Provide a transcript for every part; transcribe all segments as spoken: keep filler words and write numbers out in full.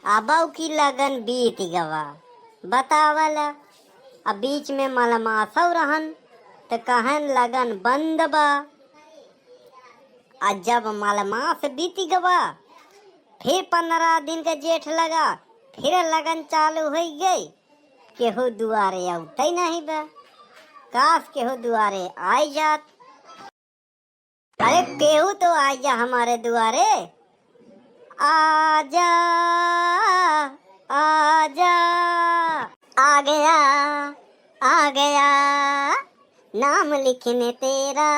अबउ की लगन बीत गवा, बतावल। अब बीच में मलमासौ रहन, त कहन लगन बंद बा। आ जब मलमास बीत गवा, फिर पन्द्रह दिन के जेठ लगा, फिर लगन चालू होइ गई। केहू दुआरे अउतै नहीं बा, काश केहू दुआरे आइ जात। अरे केहू तो आइ जा हमारे दुआरे, आजा, आजा। आ गया, आ गया, नाम लिखने तेरा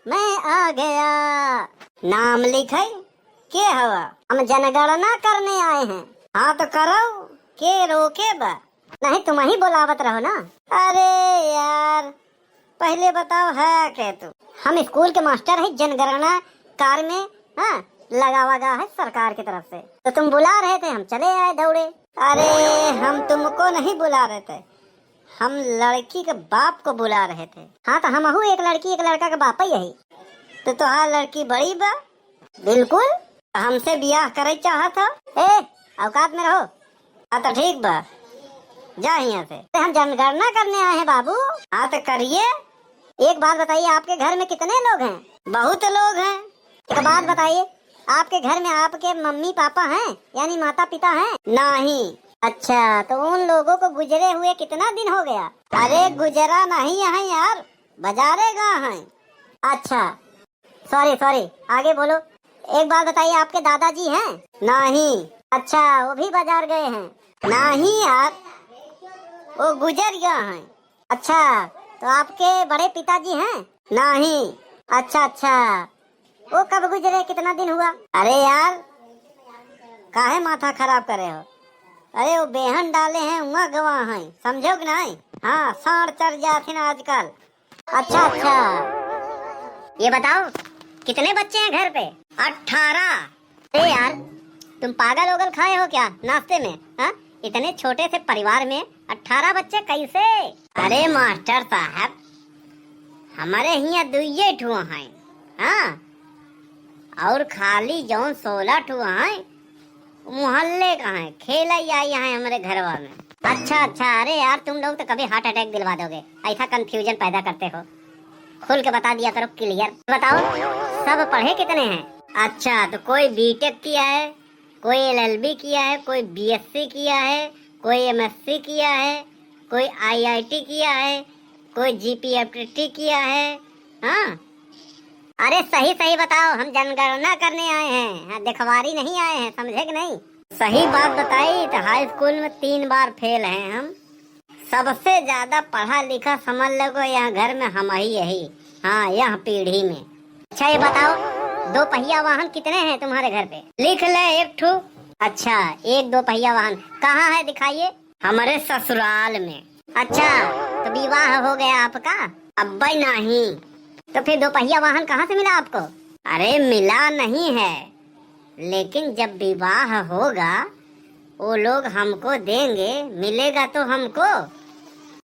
मैं आ गया। नाम लिखे? के हवा? हम जनगणना करने आए हैं। हाँ तो करो, के रोके बा? नहीं, तुम ही बोलावत रहो ना। अरे यार, पहले बताओ है के तू? हम स्कूल के मास्टर है, जनगणना कार्य में, हाँ, लगावा गया है सरकार की तरफ से। तो तुम बुला रहे थे, हम चले आए दौड़े। अरे, हम तुमको नहीं बुला रहे थे, हम लड़की के बाप को बुला रहे थे। हाँ, तो हमहू एक लड़की एक लड़का के बाप ही यही। तो तोहार लड़की बड़ी बा? बिल्कुल। हमसे बियाह करे चाहत हो? ए, औकात में रहो। हाँ तो ठीक बा, जा यहाँ से। अरे हम जनगणना करने आए हैं बाबू। हाँ तो करिए। एक बात बताइए, आपके घर में कितने लोग हैं? बहुत लोग हैं। एक बात बताइए, आपके घर में आपके मम्मी पापा हैं, यानी माता पिता हैं? नहीं। अच्छा, तो उन लोगों को गुजरे हुए कितना दिन हो गया? अरे गुजरा नहीं है यार, बाजारे गए हैं। अच्छा, सॉरी सॉरी, आगे बोलो। एक बात बताइए, आपके दादाजी हैं? नहीं। अच्छा, वो भी बाजार गए हैं? नहीं यार, वो गुजर गया है। अच्छा, तो आपके बड़े पिताजी हैं? नहीं। अच्छा अच्छा, वो कब गुजरे, कितना दिन हुआ? अरे यार, काहे माथा खराब करे हो? अरे वो बेहन डाले हैं, हुआ गवा हैं, समझो कि नहीं? हाँ, साँड़ चर जाथिन आजकल। अच्छा अच्छा, ये बताओ, कितने बच्चे हैं घर पे? अठारह। अरे यार, तुम पागल ओगल खाए हो क्या नाश्ते में? हाँ, इतने छोटे से परिवार में अठारह बच्चे कैसे? अरे मास्टर साहब, हमारे हियाँ दुइये ठो हैं। हाँ, और खाली जौन सोलह ठो हैं, मोहल्ले का हैं, खेला ही आई हैं हमारे घरवा में। अच्छा अच्छा, अरे यार, तुम लोग तो कभी हार्ट अटैक दिलवा दोगे, ऐसा कन्फ्यूजन पैदा करते हो। खुल के बता दिया करो, क्लियर बताओ, सब पढ़े कितने हैं? अच्छा, तो कोई बीटेक किया है, कोई एलएलबी किया है, कोई बीएससी किया है, कोई एमएससी किया है, कोई आईआईटी किया है, कोई जीपीएफटी किया है। हाँ, अरे सही सही बताओ, हम जनगणना करने आए हैं, हाँ, दिखवारी नहीं आए हैं, समझे कि नहीं? सही बात बताई तो हाई स्कूल में तीन बार फेल हैं हम। सबसे ज्यादा पढ़ा लिखा समझ लो को यहाँ घर में हम ही यही, हाँ, यह पीढ़ी में। अच्छा ये बताओ, दो पहिया वाहन कितने हैं तुम्हारे घर पे? लिख ले एक ठो। अच्छा, एक दो पहिया वाहन कहाँ है, दिखाइए। हमारे ससुराल में। अच्छा, तो विवाह हो गया आपका? अब्बे नहीं। तो फिर दो पहिया वाहन कहाँ से मिला आपको? अरे मिला नहीं है, लेकिन जब विवाह होगा, वो लोग हमको देंगे, मिलेगा तो हमको।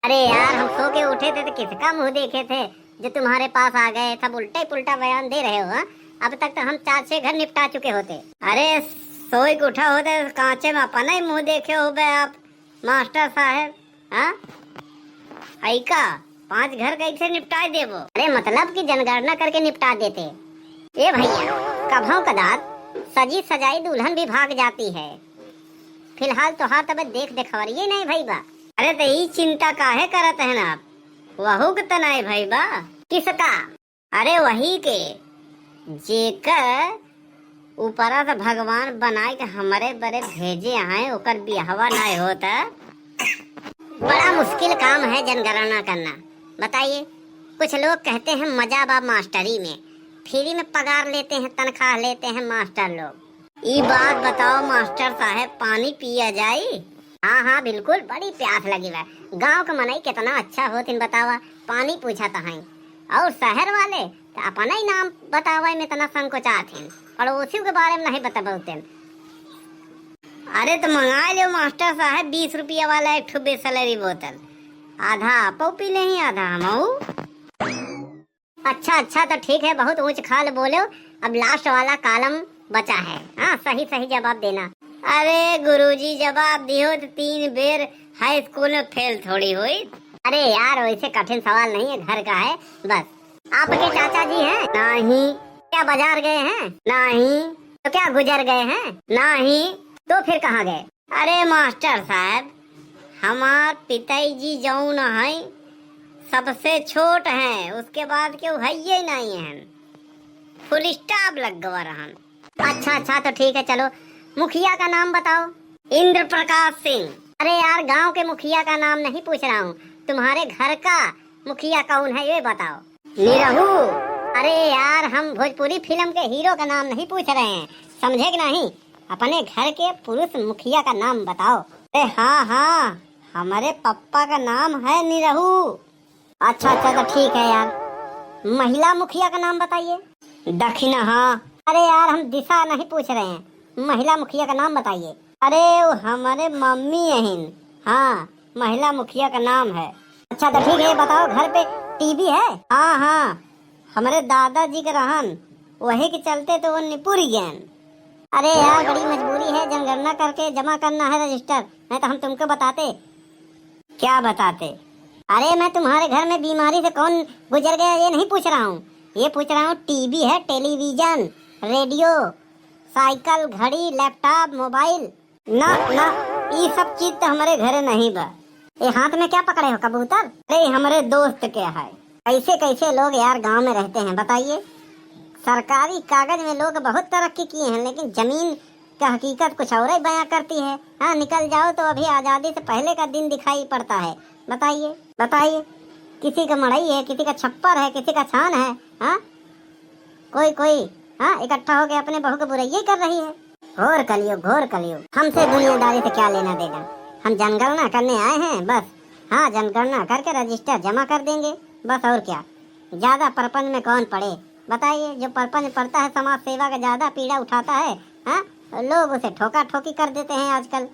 अरे यार, हम सो के उठे थे तो किसका मुंह देखे थे जो तुम्हारे पास आ गए, सब उल्टा ही पुल्टा बयान दे रहे हो, हाँ? अब तक तो हम चार छह घर निपटा चुके होते। अरे सोई के उठा होते तो कांचे में अपना ही मुंह देखे होबे आप। मास्टर साहेब, हाँ? हई का, पांच घर कैसे निपटाए देबो? अरे मतलब कि जनगणना करके निपटा देते। ए भैया, कभौ कदात सजी सजाई दुल्हन भी भाग जाती है। फिलहाल तोहार तबे देख देखवरिये नहीं भई बा। अरे त ई चिंता काहे करत हैं आप? वहू के त नहीं भई बा। किसका? अरे वही के, जेकर ऊपरा से भगवान बनाए के हमरे बरे भेजे हैं, ओकर बियाहवा नाय होता। बड़ा मुश्किल काम है जनगणना करना। बताइए, कुछ लोग कहते हैं मजा बा मास्टरी में, फ्री में पगार लेते हैं, तनख्वाह लेते हैं मास्टर लोग। ई बात बताओ मास्टर साहेब, पानी पिया जाई? हाँ हाँ बिल्कुल, बड़ी प्यास लगी बा। गाँव के मनई कितना अच्छा होतिन बतावा, पानी पूछत हैं। और शहर वाले त अपना ही नाम बतावे में इतना संकोचात हैं, पड़ोसियों के बारे में नहीं बतबौतेन। अरे त मंगाए लेव मास्टर साहेब, बीस रुपया वाला एक ठो बिसलेरी बोतल, आधा आपौ पी लेही, आधा हमहू। अच्छा अच्छा, त ठीक है, बहुत ऊंच खाल बोलेव। अब लास्ट वाला कॉलम बचा है, हाँ, सही सही जवाब देना। अरे गुरुजी, जवाब दियो तो तीन बेर हाई स्कूल में फेल थोड़ी हुई। अरे यार, वैसे कठिन सवाल नहीं है, घर का है बस। आपके चाचा जी हैं? नहीं। क्या बाजार गए हैं? नहीं। तो क्या गुजर गए हैं? नहीं। तो फिर कहाँ गए? अरे मास्टर साहब, हमार पिताजी जौन हैं, सबसे छोट हैं, उसके बाद केहू हइये नहीं हैं। फुल स्टॉप लग गवा रहन। अच्छा अच्छा, तो ठीक है, चलो मुखिया का नाम बताओ। इंद्र प्रकाश सिंह। अरे यार, गांव के मुखिया का नाम नहीं पूछ रहा हूँ, तुम्हारे घर का मुखिया कौन है ये बताओ। निरहू। अरे यार, हम भोजपुरी फिल्म के हीरो का नाम नहीं पूछ रहे हैं, समझे कि नहीं? अपने घर के पुरुष मुखिया का नाम बताओ। अरे हाँ हाँ, हमारे पप्पा का नाम है निरहू। अच्छा अच्छा, तो ठीक है यार, महिला मुखिया का नाम बताइए। दक्षिणा। हाँ। अरे यार, हम दिशा नहीं पूछ रहे हैं, महिला मुखिया का नाम बताइए। अरे, वो हमारे मम्मी अहिन। हाँ, महिला मुखिया का नाम है। अच्छा तो ठीक है, ये बताओ, घर पे टीवी है? हाँ हाँ, हमारे दादाजी के रहन, वही के चलते तो वो निपुर गए। अरे यार, बड़ी मजबूरी है, जनगणना करके जमा करना है रजिस्टर, नहीं तो हम तुमको बताते। क्या बताते? अरे, मैं तुम्हारे घर में बीमारी से कौन गुजर गया, ये नहीं पूछ रहा हूँ। ये पूछ रहा हूँ, टीवी है, टेलीविजन, रेडियो, साइकिल, घड़ी, लैपटॉप, मोबाइल? ना ना, ये सब चीज तो हमारे घरे नहीं बा। ये हाथ में क्या पकड़े हो, कबूतर? अरे, हमारे दोस्त के है। कैसे कैसे लोग यार गांव में रहते हैं, बताइए। सरकारी कागज में लोग बहुत तरक्की किए हैं, लेकिन जमीन का हकीकत कुछ और ही बयां करती है। हाँ, निकल जाओ तो अभी आजादी से पहले का दिन दिखाई पड़ता है। बताइए, बताइए, किसी का मड़ई है, किसी का छप्पर है, किसी का छान है। हाँ, कोई कोई, हाँ, इकट्ठा होके अपने बहू के बुराइये कर रही है। घोर कलयुग, घोर कलयुग। हमसे दुनियादारी से क्या लेना देना, हम जनगणना करने आए हैं बस। हाँ, जनगणना करके रजिस्टर जमा कर देंगे बस, और क्या। ज्यादा प्रपंच में कौन पड़े, बताइए। जो प्रपंच पड़ता है, समाज सेवा का ज्यादा पीड़ा उठाता है। हाँ, लोग उसे ठोका ठोकी कर देते हैं आजकल।